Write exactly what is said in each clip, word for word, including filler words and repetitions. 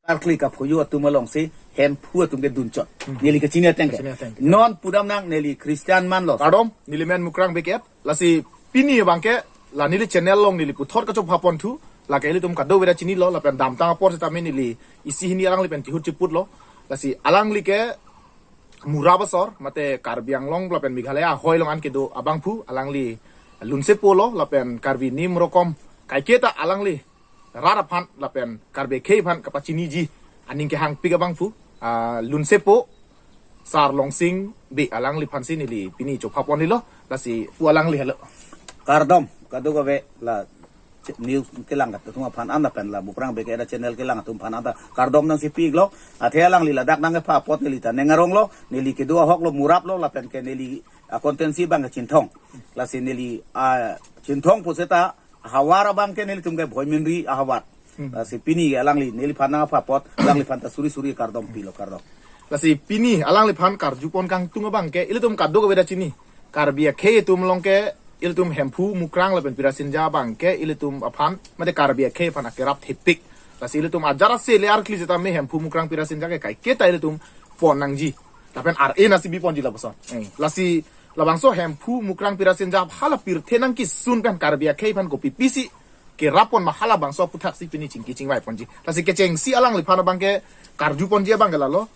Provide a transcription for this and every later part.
Arkli kaphoyo atum alongsi Hemphu atum ke dunchot. Hmm. Neli kachini ateng ke. Kachini ateng. Non pudam nang neli Christian manlo. Kardom, neli men Mukrang Bey Kep. Lasi pini abangke la neli channel along neli puthot kachopha ponthu. Lake ilitum kadokave ta chinilo, lapen damtang apor setame neli isi hini alangli pen chihut chiputlo. Lasi alangli ke murap asor, mate Karbi Anglong lapen Meghalaya ahoi along an kedo abangphu, alangli lunsepo lo, lapen Karbi nim rokom kaiketa alangli rat aphan lapen Karbi akhei aphan kapachiniji aning kehangpik abangphu, ah, lunsepo Sar Longsing Bey alangliphansi neli pini chopha ponlo, lasi pu alangli helo. Kardom, kadokave la ch-, news kelang atum aphan an lapen la Mukrang Bey Kep channel kelang atum aphan an ta kardom nangsi piklo. Athe alangli ladak nangkepha apot neli ta neng aronglo, neli kedo ahok lo, murap lo, lapen ke neli a-content si abang kachinthong. Lasi neli, ah, chinthong puseta havar abangke nelitum ke Bhoiminri ahavar. Hmm. Lasi pini alangli neliphan nangkepha apot, alangliphan ta suri suri kardom pilo, kardom. Lasi pini alangliphan karjupon kangtung abangke ilitum kadokave ta chini. Karbi akhei atum along ke ilitum Hemphu, Mukrang lapen Pirasinja abangke ilitum aphan, mate Karbi akhei aphan akerap thepik. Lasi ilitum ajar ase le arkli setame Hemphu, Mukrang, Pirasinja ke kaiketa ilitum pon nangji. Lapen ar-e nasi bi ponji lapuson. Eh, lasi labangso Hemphu, Mukrang, Pirasinja hala pirthe nangkesun pen Karbi akhei aphan kopi pisi kerap pon ma, halabangso aputhaksi pini chingki chingvai ponji. Lasi kechengsi alangliphan abangke karjuponji abangke lalo.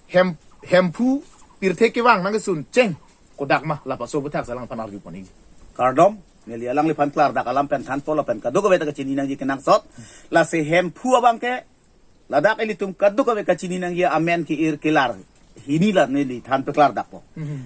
Hem, Hemphu pirthe kevang nangkesun cheng kodak ma, lapuson aputhak si alangphan arjupon nangji. Kardom, neli alangliphan klardak alam pen thanpo lapen kadokave ta kachini nangji kenangsot. Lasi Hemphu abangke ladak ilitum kadokave kachini nangji amen ke-ir kelar hini la neli than peklardakpo. Mhm.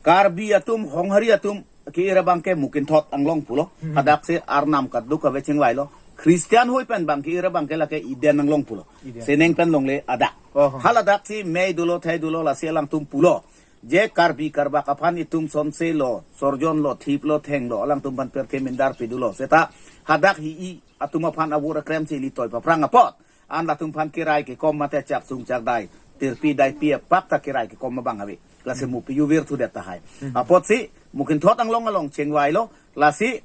Karbi atum, Honghari atum ke-ir abangke Mukinthot Anglong pulo. Mhm. Hadaksi arnam kadokave chingvailo. Christian hoi pen abang ke-ir abangke lake Eden Anglong pulo. Eden. Seneng pen longle adak. Oho. Haladaksi mei dolo, thai dolo, lasi alangtum pulo. Je Karbi Karbak aphan itum sonse lo, sorjon lo, thip lo, theng lo, alangtum aphan pirthe mindar pidunlo. Seta hadak hi-i atum aphan avur akrem si ili toi paphrang apot, an latum aphan kirai kikom mate chak sung chak dai, tirpi daipi apak ta kirai kikom abang ave. Lasi mupi uvir thudet tahai. Hmm. Apotsi Mukinthot Anglong along chingvailo, lasi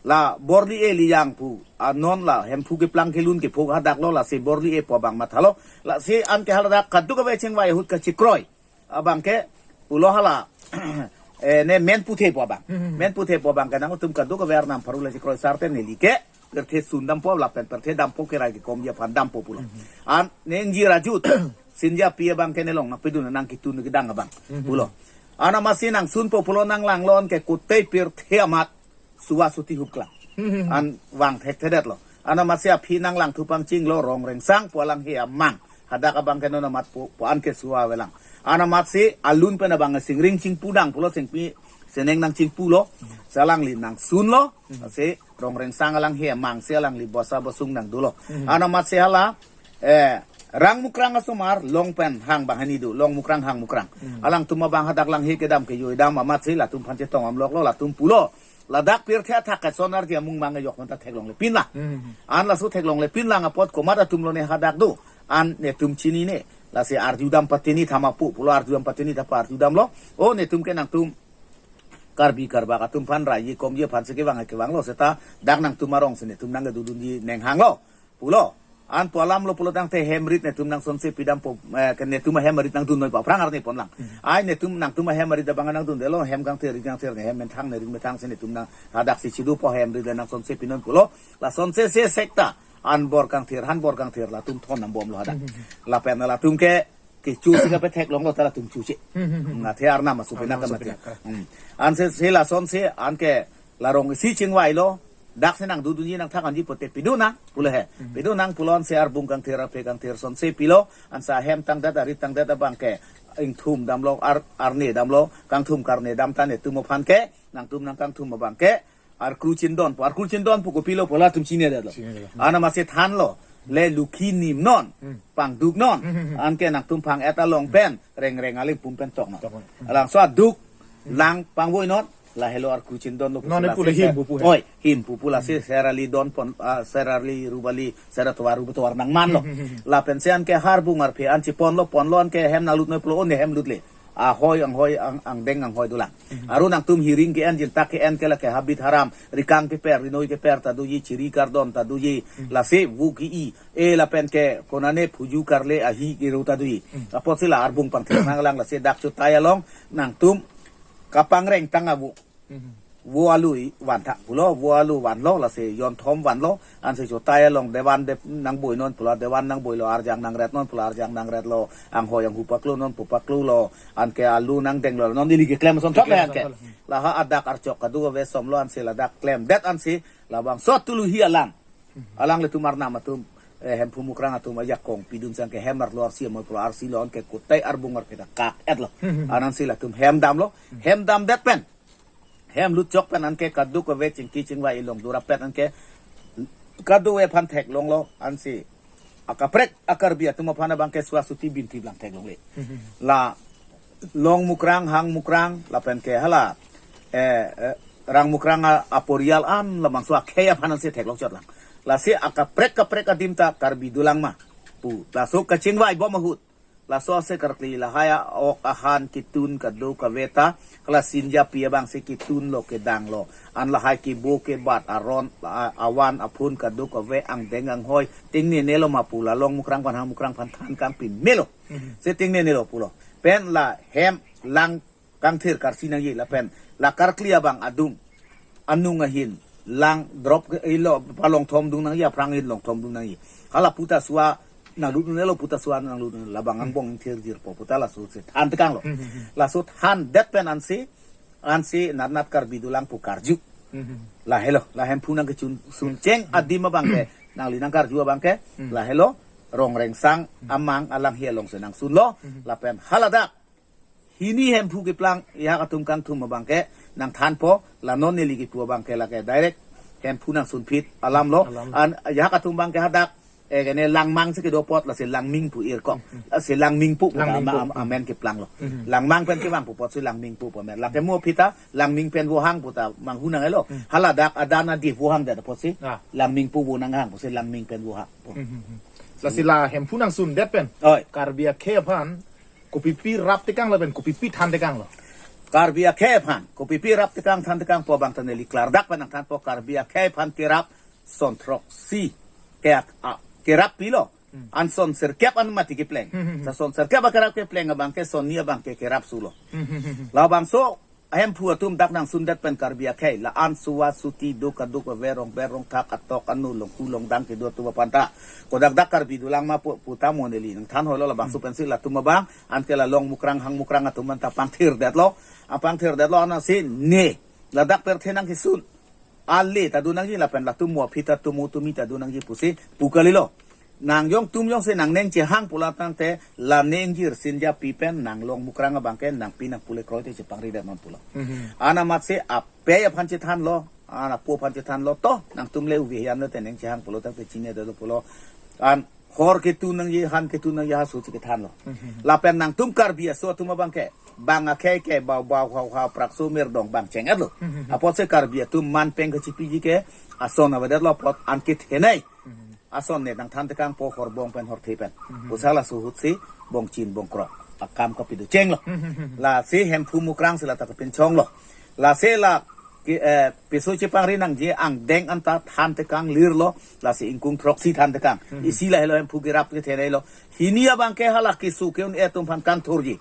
la Borli e Liyang pu, a non la Hemphu keplang kelun kepho hadak lo, lasi Borli e pu abang mathalo, lasi anke haladak kadokave chingvai ahut kachikroi abangke pulo hala, eh, ne men puthe pu abang. Hmm. Men puthe pu abangke nangtum kadokave arnam pharu la chikroi sarte neli ke pirthe sundampo lapen pirthe dampo, kirai kikomji aphan dampo pulo. Hmm. An nengji rajut, Sinjapi abangke nelong nangpidun nangkitun kedang abang. Hmm. Pulo. An amatsi nangsunpo pulo, nanglanglo anke kutei pirthe amat suva suti hupklang. Hmm. An vang thekthedetlo. An amatsi aphi nanglangthu pangchinglo Rongrengsang pu alanghe amang. Hadak abangke non amat pu, pu anke suva avelang. An amatsi alun pen abang singring chingpu dang pulo, singpi seneng nangchingpulo. Si alangli nangsunlo. Hmm. Si Rongrengsang alanghe amang si alangli bosa bosung nangdolo. Hmm. An amatsi hala, eh, Rang Mukrang asomar, Long pen Hang banghini do, Long Mukrang, Hang Mukrang. Hmm. Alangtum abang hadak langhe kedam kejui dam amatsi latum aphan chetong amloklo, latum pulo. Ladak pirthe athak kason arje amung mang yok manta theklonglepinlang. Hmm. An laso theklonglepinlang apot komat atum lone hadak do. An netum chinine. Lasi arjudam patini thamapu pulo, arjudam patini thapa arjudamlo. O netum ke nangtum Karbi Karbak atum aphan rai-i komji aphan si kevang kevanglo, seta dak nangtum arong si netum nangkedodunji nenghanglo pulo. An pu alamlo pulotangte hem arit netum nangsonse pidampo, eh, ke netum ahem arit nangdunnoi pu aphrang arni ponlang. Hmm. Ai netum nangtum ahem arit abang nangdundelo, hem kangthir rit kangthir ne hem methang ne rit methang si netum nang hadaksi chidupo, hem arit le nangsonse pinon pulo. La sonse se sekta an bor kangthir, han bor kangthir latum thon nambomlo hadak. Hmm. Lapen latum ke kecho si kapetheklonglo ta latum choche. Hmm, hmm, hmm. Ngathe arnam asu, arnam penang asu kamathe. Penang. Hmm. Anse se lasonse anke la rong isi chingvailo, dak si nangdodunji nangthakanji pote pidun nang pulo he. Hmm. Pidun nang pulo anse arbung kangthir, arphe kangthir sonse pilo, ansa hem tangdet, arit tangdet abangke ingthum damlo, ar, arne damlo, kangthum karne dam ta netum aphan ke, nangtum nangkangthum abangke arkru chindon pu, arkru chindon pu kopilo pu latum chinidetlo. Chinidetlo. An amatsi thanlo, le lukhi nim non, hmm, pangduk non, hmm, hmm, hmm, anke nangtum phang-et along pen Rengreng aling pum pen toknon. Toknon. Hmm. Alangso aduk, hmm, lang pangvoinon, lahelo arkru chindon lo pu. Non si pu lasi le him pupu he. Oi, him pupu lasi, hmm, serali don pon, ah, serali rubali, sera tovar ruba tovar nangmanlo. Hmm, hmm, hmm, hmm. Lapen si anke harbung arphe an chiponlo, ponlo anke hem nalutnoi pulo, o ne hem lutle. Ahoi anghoi ang angdeng anghoi dolang. Aru nangtum hiring ke-en, jintak ke-en ke lake habit haram, rikang keper, rinoi keper ta doji, chiri kardon ta doji, lasi vo ke-i, e lapen ke konane phuju karle ahi kiro ta doji. Apotsi la arbung pangthek nanglang, lasi dak chutai along nangtum kapangreng tang avo. Vo alui vanthak pulo, vo alu vanlo, lasi jonthom vanlo, ansi chutai along devan de nangboinon pulo, devan nangboilo, arjang nangretnon pulo, arjang nangretlo, anghoi anghu paklonon pu paklulo, anke alu nangdenglo, non ili keklem ason thot le anke. Laha adak archok kadokave somlo, ansi ladak klemdet ansi labangso tuluhi alang. Alanglitum arnam atum, eh, Hemphu Mukrang atum ajakong pidun sang ke hem arlo arsi amoi pulo, arsilo, anke kutai arbung arpeta kak-etlo. Anansi latum hem damlo, hem damdet pen, hem lutchok pen anke kadokave chingki chingvai ilong durapet anke kadokave aphan theklonglo, ansi akaprek a-Karbi atum aphan abangke suasuti binti blang theklongle. La Long Mukrang, Hang Mukrang, lapen ke hala, eh, eh, Rang Mukrang a, aporial an labangso akhei aphan ansi theklong chotlang. Lasi akaprek kaprek adim ta Karbi dolang ma pu, laso kachingvai bom ahut, laso ase karkli lahai a-ok ahan kitun kadokave ta, hala sinjapi abangsi kitunlo kedanglo. An lahai kibo kebat aron, a-, avan aphun kadokave angdeng anghoi tingnenelo ma pu, la Long Mukrang aphan Hang Mukrang aphan than kangpi melo. Se tingnenelo pulo. Pen la hem lang kangthir karsi nangji, lapen la karkli abang adung, anung ahin lang drop ke ilo palongthom dung nangji, aphrang ahin longthom dung nangji. Hala puta sua nanglut nelo, puta sua nanglut nelo, labang angbong thir jirpo puta laso se than tekanglo. Laso thandet pen ansi, ansi natnat Karbi dolang pu karju. Lahelo, la Hemphu nangkechun sun cheng adim abangke, nangli nangkarju abangke, lahelo, Rongrengsang amang alanghi alongsi nangsunlo, lapen haladak hini Hemphu keplang ihak atum kangthum abangke nangthanpo, la non neli kipu abangke lake direct Hemphu nangsunphit alamlo. Alam. An ihak atum abangke hadak, eh, kene Langmang si kedo apot, lasi Langming pu irkok. Lasi Langmingpo pu ta Langmingpo. Ama-, am-, amen keplanglo. Langmang pen kevang pu apotsi Langmingpo pu amen. Lake mo aphi ta Langming pen Vohang pu ta manghu nangelo. Haladak adan adi Vohangdet apotsi. Ah. Langmingpo vo nanghang pusi Langming pen Vohang pu. Lasi la Hemphu nangsundet pen. Oi. Karbi akhei aphan kopipi rap tekang lapen kopipi than tekanglo? Karbi akhei aphan kopipi rap tekang than tekangpo abang ta neli klardak pen nangthanpo. Karbi akhei aphan kerap son throksi ke ak-, a, kerap pilo. An son sirkep an mati kepleng. Sa son sirkep akerap kepleng abangke son ni abangke kerap sulo. Labangso Hemphu atum dak nangsundet pen Karbi akhei, la-an suasuti do kadokave rong ber rong thak atok anu longku longdang kedo atum aphan ta, kodak dak Karbi dolang ma pu, puta mo neli nangthan hoilo, labangso pensi latum abang, anke la Long Mukrang Hang Mukrang atum aphan ta pangthirdetlo. Apangthirdetlo anasi ne ladak pirthe nangkesun ale ta do nangji lapen latum mo aphi ta tumu tumi ta do nangji pusi pu kalilo. Nang jong tum jongsi nang neng chehang pulo tangte, la neng jir sinjapi pen nang Long Mukrang abangke nangpi nangpule kroite chepangridetnon pulo. Anamatsi apei aphan chethanlo, anapo aphan chethanlo, to nangtum le uvi hiam le te neng chehang pulo tangte chinine dolo pulo. An hor ketun nangji, han ketun nangji, haso si kethanlo. Lapen nangtum Karbi aso atum abangke bang akhei ke bau bau hau hau prakso mirdong bang cheng-etlo. Apotsi Karbi atum man peng kachipiji ke ason avedetlo apot an kethenei ason ne nangthan tekangpo horbong pen horthe pen. Pusi laso ahutsi bongchin bongkrok akam kapido chenglo. Lasi Hemphu Mukrang si lata kapinchonglo. Lasi la ke, eh, piso chepangri nangji angdeng anta than tekang lirlo, lasi ingkung throksi than tekang. Isi lahelo Hemphu kerap ketheneilo. Hini abangke hala keso ke-un-e atum aphan kangthurji.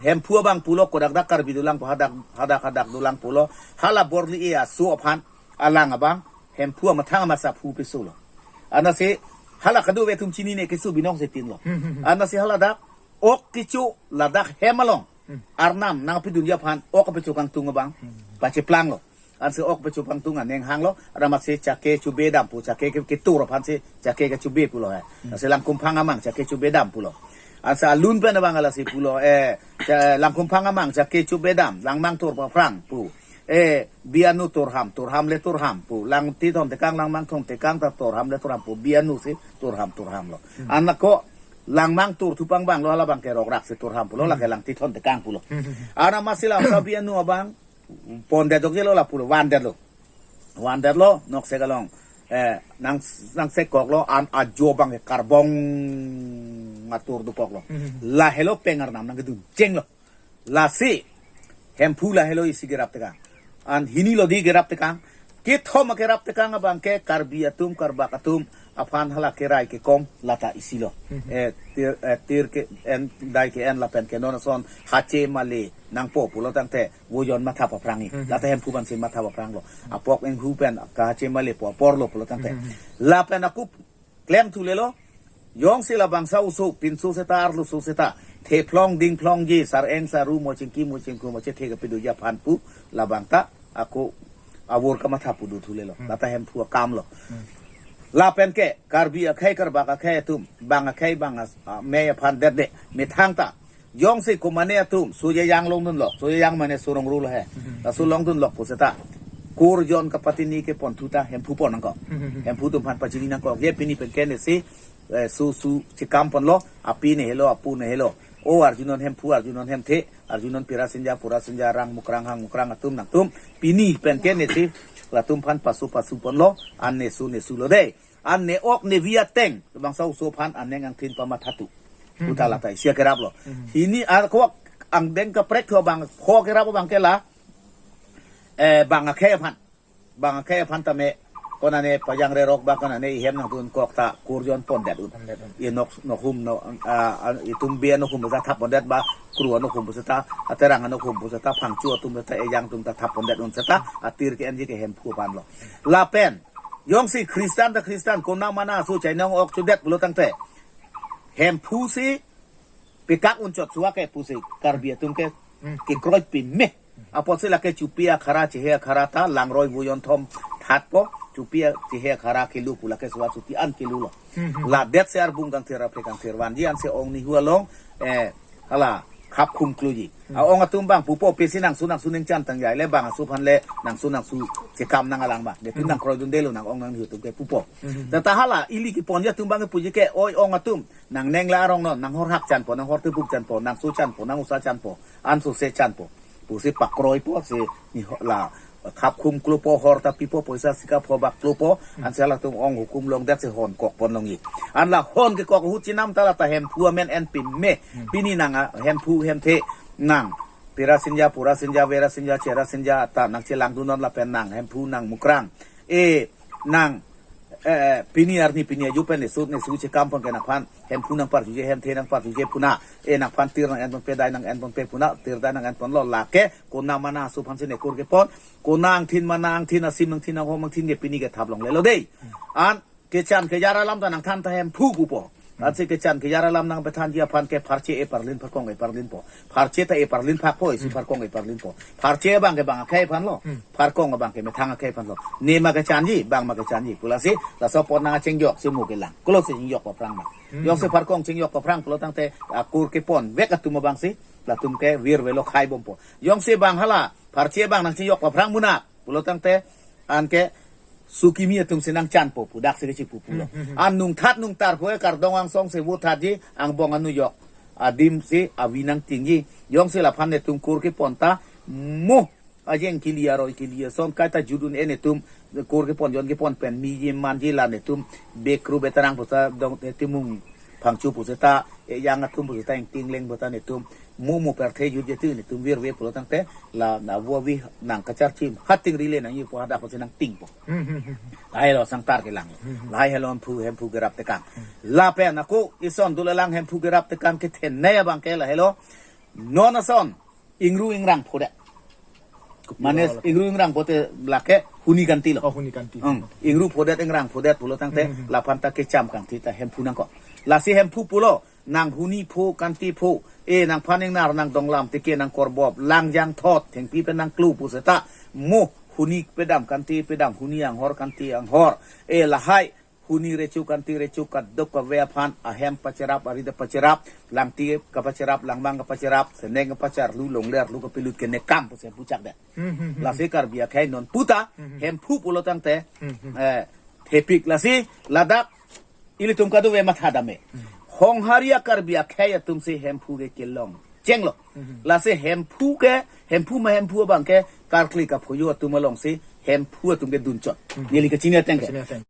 Hemphu abang pulo kodak dak Karbi dolang pu hadak, hadak, hadak dolang pulo. Hala Borli-e aso aphan alang abang Hemphu amathang amasa phu pisolo. Anasi hala kadokave atum chinine keso binong si tinlo. Anasi haladak ok kecho ladak hem along arnam nangpidunji aphan ok kecho kangtung abang pacheplanglo. Ansi ok kecho kangtung aneng hanglo, adamatsi chake chube dam pu, chake ke, ketur aphansi chake kechube pulo he. Ansi Langkumphang amang chake chube dam pulo. Ansi alun pen abang alasi pulo, eh, cha-, Langkumphang amang chake chube dam, Langmang tur paphrang pu. Eh, Bianu turham, turham le turham pu. Lang Tithon tekang, Langmang thon tekang ta turham le turham pu. Bianu si turham, turham lo. Anako Langmang tur thupang abang lo, hala abangke Rokrak si turham pulo, lake Lang Tithon tekang pulo. Adamatsi la sa Bianu abang pondedok jelo la pulo, vandetlo. Vandetlo, noksek along, eh, nang, nangsekoklo, an ajo abangke karbong atur dokoklo. Lahelo peng arnam nangkedun chenglo. Lasi Hemphu lahelo isi kerap tekang. An hini lo di kerap tekang. Kethom akerap tekang abangke Karbi atum, Karbak atum aphan hala kerai kekom lata isi lo. Mhm. Eh, tir, eh, tir ke-en, dai ke-en lapen ke non ason hache male nangpo pulo tangte vojon matha paphrang i. Mhm. Lata Hemphu aphansi matha paphrang lo. Apok enghu pen kahache male po apor lo pulo tangte. Mhm. Lapen ako klem thulelo. Jongsi labangso oso pinso seta arloso seta thephlong dingphlongji sareng saru mo chingki mo chingku mo chethe kapidoji aphan pu labangta ako avur kamatha pu do thulelo. Hmm. Lata Hemphu akam lo. Hmm. Lapen ke Karbi akhei Karbak akhei atum bang akhei bang as-, ah, mei aphan derde methang ta. Jongsi komane atum sujejang longdunlok, sujejang mane surong rul he. Mhm. Laso longdunlok pu seta kurjon kapatini kepon thu ta Hemphu pon nangkok. Mhm. Hemphu atum aphan pachini nangkok. Ye pini pen ke nesi, eh, su, su chekam ponlo, api ne helo, apo ne helo. O arjunon Hemphu, arjunon Hemthe, arjunon Pirasinja, Purasinja, Rang Mukrang, Hang Mukrang atum nangtum. Pini pen ke nesi latum aphan pasu pasu ponlo, an nesu nesu lo dei. An ne-ok nevi ateng bangso oso aphan aneng angthin pamatha tu. Hmm. Puta lata isi akerap lo. Hmm. Hini ako angdeng kaprek thu abang pho kerap abangke la, eh, bang akhei aphan. Bang akhei aphan tame konane pajang rerok ba konane ihem nangdunkok ta kurjon pondet un. Pondet un. I nok, nokhum no, ah, ah, itum bia nokhum ta thap pondet ba kru nokhum seta, aterang nokhum seta, phangcho atum ta, ejang atum ta thap pondet un seta atir ke-enji ke Hemphu aphan lo. Lapen jongsi Khristan ta Khristan, konat mana aso chainong ok chudet pulo tangte Hemphu si pekak unchot sua ke pusi Karbi atum ke, hmm, kekroi pime. Apotsi lake chupi akhara chehe akhara ta langroi vojon thom thatpo, chupi a-, chehe akhara kelu pu lake sua chuti an kelu lo. Hmm, hmm. Ladet si arbung kangthir apre kangthir vanji ansi ong nihu along, eh, hala khap khum kluji. Hmm. A-ong atum bang pupo pesi nangsu nangsu ningchan tangjai le bang aso aphan le nangsu nangsu chekam nang alang bang. Netum, hmm, nangkroidunde lo nang-ong nangnihu atum ke pupo. Hmm. Tata hala ili keponji atum bang puji ke oi ong atum. Nangneng la arong non, nanghor hak chanpo, nanghor tebuk chanpo, nangsu chanpo, nang usa chanpo, an suse chanpo. Pusi pakroipo, si niho la khap khum klupo, hor ta pipo, poisa sika pho bak klupo, hmm, ansi halatum ong hukum longdet si hon kok pon longji. An la hon kekok ahut chenam ta lata Hemphu amen en pime, hmm, pini nang a Hemphu Hemthe nang Pirasinja, Purasinja, Verasinja, Cherasinja ta nangchelangdun non lapen nang Hemphu nang Mukrang. E nang, eh, pini arni pini aju pen nesu nesu chekam pon ke nangphan Hemphu nangparjuje, Hemthe nangparjuje puna. E nangphan tir nang-en ponpe, dai nang-en ponpe puna, tir dai nang-en ponlo lake konat mana aso aphansi ne kur kepon. Konat angthin mana angthin asim angthin anghom angthin ke pini ke thap longlelo dei. An kechan kejar alam ta nangthan ta Hemphu pupo. Ansi kechan kejar alam nangpethanji aphan ke pharche eparlin pharkong eparlinpo. Pharche ta eparlin phakpo, isi, hmm, pharkong eparlinpo. Pharche abangke bang akhei aphan lo. Hmm. Pharkong abangke methang akhei aphan lo. Ne ma kechanji, bang ma kechanji. Pu lasi, laso apot nang achengjok si mo kelang. Kolo si chengjok paphrang ma. Hmm. Jongsi pharkong chengjok paphrang pulo tangte akur kepon vek atum abangsi latum ke virvelo khai bompo. Jongsi bang hala pharche abang nangchengjok paphrang muna pulo tangte anke sukimi atum si nangchanpo pu dak si kechipu pulo. Hmm, hmm, hmm. An nungthat nungtarpo, e kardom angsong si vothatji, angbong anujok adim si avi nangtingji. Jongsi laphan netum kur kepon ta mo ajeng kili aroi kili ason kaita judun e netum kur kepon jon kepon pen miji manji la netum bekru betarang pusa dong timung phangcho pu seta, ejang atum pu seta ingting leng puta netum mumu perthe jutje tu netum virve pulo tangte la na vo avi nang kacharchim hating rile nangji pu hadak pusi nangtingpo. Hmm, hmm, hmm, hmm. Lahelo sangtar kelang. Hmm, hmm. Lahelo Hemphu, Hemphu kerap tekang. Hmm. Lapen ako ison dula lang Hemphu kerap tekang kethenei abangke lahelo. Non ason ingru ingrang phodet. Kopi mane lo? Ingru ingrang phodet lake huni kanti lo. Oh, huni kanti. Hmm. Ingru phodet ingrang phodet pulo tangte, hmm, hmm, laphan ta kecham kanti ta Hemphu nangkok. Lasi Hemphu pulo nang huni pho kanti pho. E nangphan ingnar nang donglam tike nang korbop langjang thot thengpi pen nang klu pu seta mo huni pedam kanti pedam huni anghor kanti anghor. E lahai huni recho kanti recho kadokave aphan ahem pacherap arit pacherap, langti kapacherap, langmang kapacherap, seneng kapacharlu, longle arlu kapilut ke ne kam pusi puchak det. Hmm, hmm, hmm. Lasi Karbi akhei non puta, hmm, hmm, Hemphu pulo tangte, hmm, hmm, eh, thepik lasi ladak ilitum kadokave matha dam-e. Hmm. Honghari a-Karbi akhei atum si Hemphu ke kelong chenglo. Hmm, hmm. Lasi Hemphu ke, Hemphu ma Hemphu abangke karkli kaphojo atum alongsi Hemphu atum ke dunchot. Hmm. Neli kachini ateng ke. Kachini ateng.